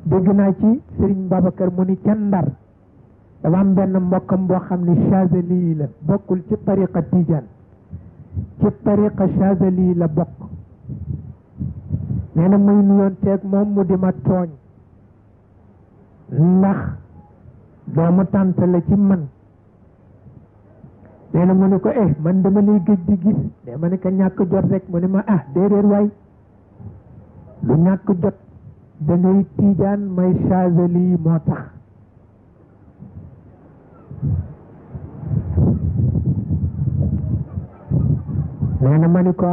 dégg naa ci Serigne Babacar mu ni ca Ndar dafa am benn mbokkam boo xam ni Chazali la bokkul ci tariqa Tijaan ci tariqa Chazali la bokk nee na muy nuyoon teeg moom mu di ma tooñ ndax doomu tànt la ci man nee na mu ne ko man dama lay gëj di gis ne ma ne ko ñàkk jot rek mu ne ma déedéet waay lu ñàkk jot da ngay Tijaan may Chazali moo tax nee na ma ni ko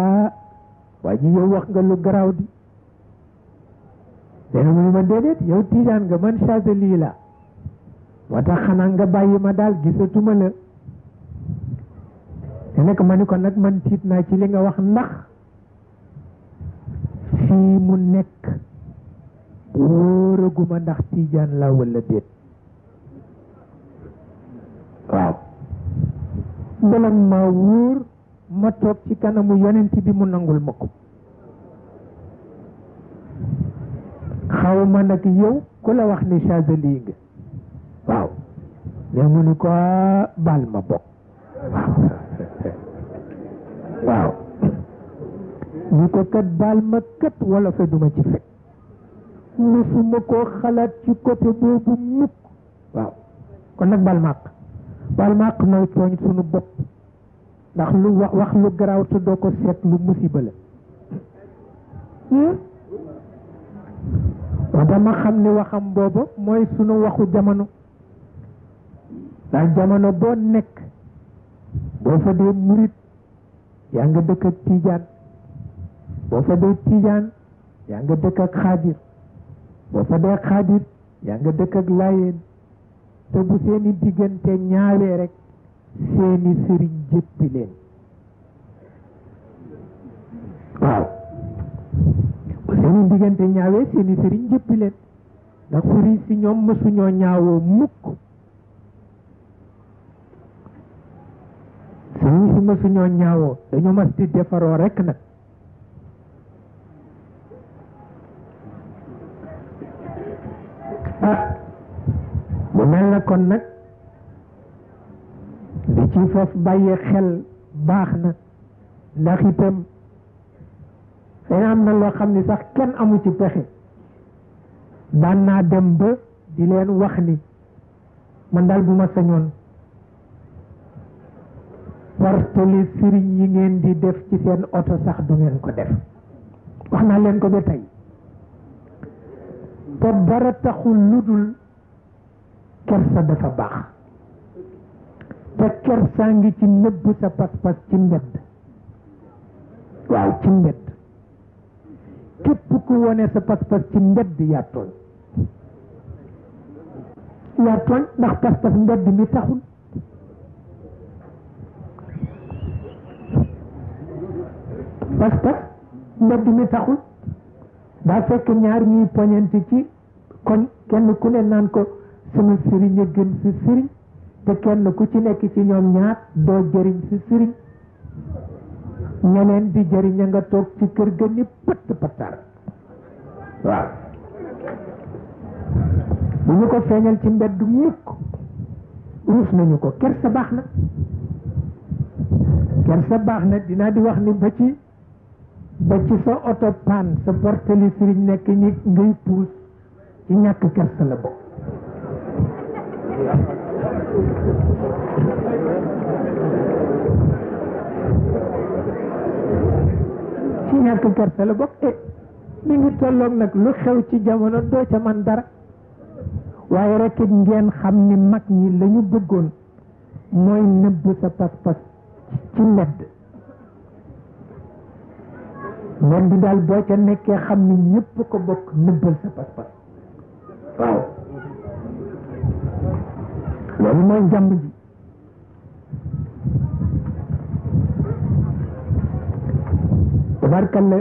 waa ji yow wax nga lu garaaw di nee na mu ne ma déedéet yow Tijaan nga man Chazali la moo tax xanaa nga bàyyi ma daal gisatuma la te nekk ma ni ko nag man tiit naa ci li nga wax ndax fii mu nekk wóoraguma ndax Tijaan la wala déet waaw bala ma wóor ma toog ci kanamu yonent bi mu nangul ma ko xaw ma nag yow ku la wax ni Chazali nga waaw mais mu ni ko baal ma bokk waaw ni ko kat baal ma kat wala fa duma ci fekk musuma koo xalaat ci côté boobu mukk waaw kon nag baal ma àq nooy tooñ sunu bopp ndax lu wax lu garaaw te doo ko seet lu musiba la wa dama xam ni waxam booba mooy sunu waxu jamono ndax jamono boo nekk boo fa dee murit yaa nga dëkk ak Tijaan boo fa dee Tijaan yaa nga dëkk ak xaadir boo fa dee xaadir yaa nga dëkk ak laayeen te bu seeni diggante ñaawee rek seeni sëriñ jëppi leen waaw bu seeni diggante ñaawee seeni sëriñ jëppi leen ndax sëriñ si ñoom mësuñoo ñaawoo mukk sëriñ si mësuñoo ñaawoo dañu mas di defaroo rek nag mu mel na kon nag li ci foofu bàyyi xel baax na ndax itam xëy am na loo xam ni sax kenn amu ci pexe daan naa dem ba di leen wax ni man daal bu ma sañoon porteli sëriñ yi ngeen di def ci seen oto sax du ngeen ko def wax naa leen ko ba tey te dara taxul lu dul kersa dafa baax te kersa ngi ci nëbb sa pas-pas ci mbedd waaw ci mbedd képp ku wone sa pas-pas ci mbedd yaa tooñ ndax pas-pas mbedd mi taxul pas-pas mbedd mi taxul daa fekk ñaar ñuy poñante ci kon kenn ku ne naan ko sama sëriñ a gën si sëriñ te kenn ku ci nekk ci ñoom ñaar doo jëriñ si sëriñ ñeneen di jëriñ a nga toog ci kër ga ni pëtt pëttar waaw bu ñu ko feeñal ci mbedd mukk ruus nañu ko kersa baax na dinaa di wax ni ba ci sa oto paan sa porteli sëriñ nekk ñi ngay puus ci ñàkk kersa la bokk ci ñàkk kersa la bokk mi ngi tolloog nag lu xew ci jamono doo ca man dara waaye rek ngeen xam ni mag ñi la ñu bëggoon mooy nëbb sa pas-pas ci mbedd bi daal boo ca nekkee xam ni ñëpp ko bokk nëbbal sa pas-pas waaw loolu mooy jàmb ji tabarkalla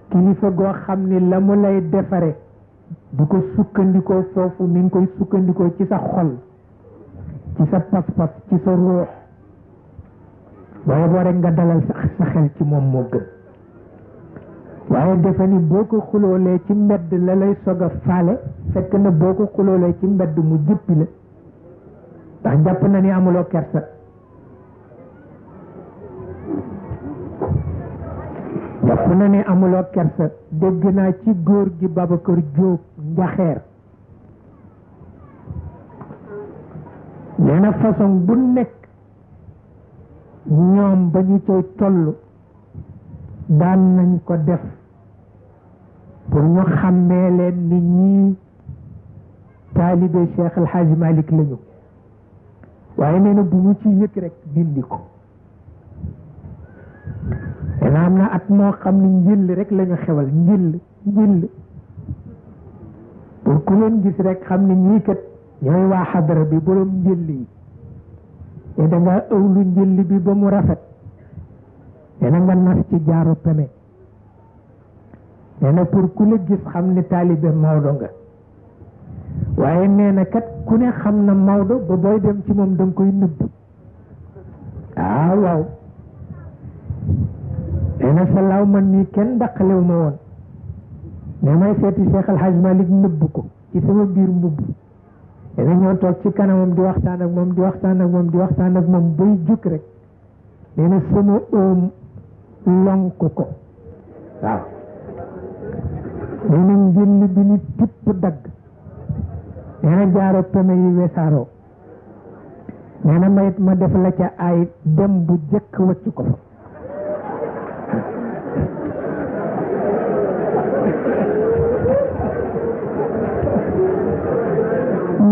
kilifa goo xam ni la mu lay defare du ko sukkandikoo foofu mi ngi koy sukkandikoo ci sa xol ci sa pas-pas ci sa ruux waaye boo rek nga dalal sa xel ci moom moo gën waaye defe ni boo ko xuloolee ci mbedd la lay sog a faale fekk na boo ko xuloolee ci mbedd mu jëppi la ndax jàpp na ni amuloo kersa jàpp na ni amuloo kersa dégg naa ci góor gi Babacar Diop njaxeer nee na façon bu nekk ñoom ba ñu cay toll daan nañ ko def pour ñu xàmmee leen ni ñii taalibe Cheikh El Hadj Malick lañu waaye nee na bu mu ci yëg rek dindi ko dana am na at moo xam ni njëll rek lañu xewal njëll pour ku leen gis rek xam ni ñii kat ñooy waa xadara bi borom njëll yi te da nga ëwlu njëll bi ba mu rafet dana nga nas ci jaaru peme nee na pour ku la gis xam ni taalibe Maodo nga waaye nee na kat ku ne xam na Maodo ba booy dem ci moom danga koy nëbb waaw nee na sa laaw man nii kenn daqalew ma woon ne may seeti Cheikh El Hadj Malick nëbb ko ci sama biir mbubb dana ñoo toog ci kanamam di waxtaan ak moom bay jukk rek nee na sama oom lonk ko waaw nee na njëll bi ni tipp dagg nee na jaaro peme yi wesaaroo nee na mayit ma def la ca ay dem bu jëkk wacc ko fa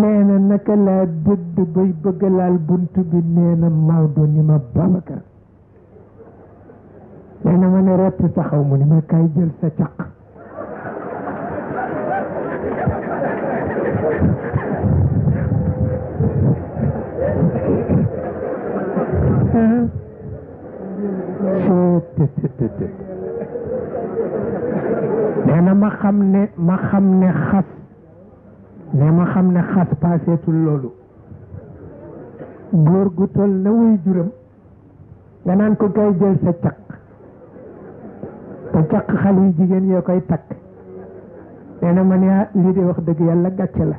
nee na naka laa dëdd bay bëgg laal bunt bi nee na Maodo ni ma Babacar nee na ma ne rett taxaw mu ni ma kay jël sa caq nee na ma xam ne xas ne ma xam ne xas paaseetul loolu góor gu toll na wuy juram nga naan ko kay jël sa caq te caq xale yu jigéen yoo koy takk nee na ma ne lii de wax dëgg yàlla gàcce la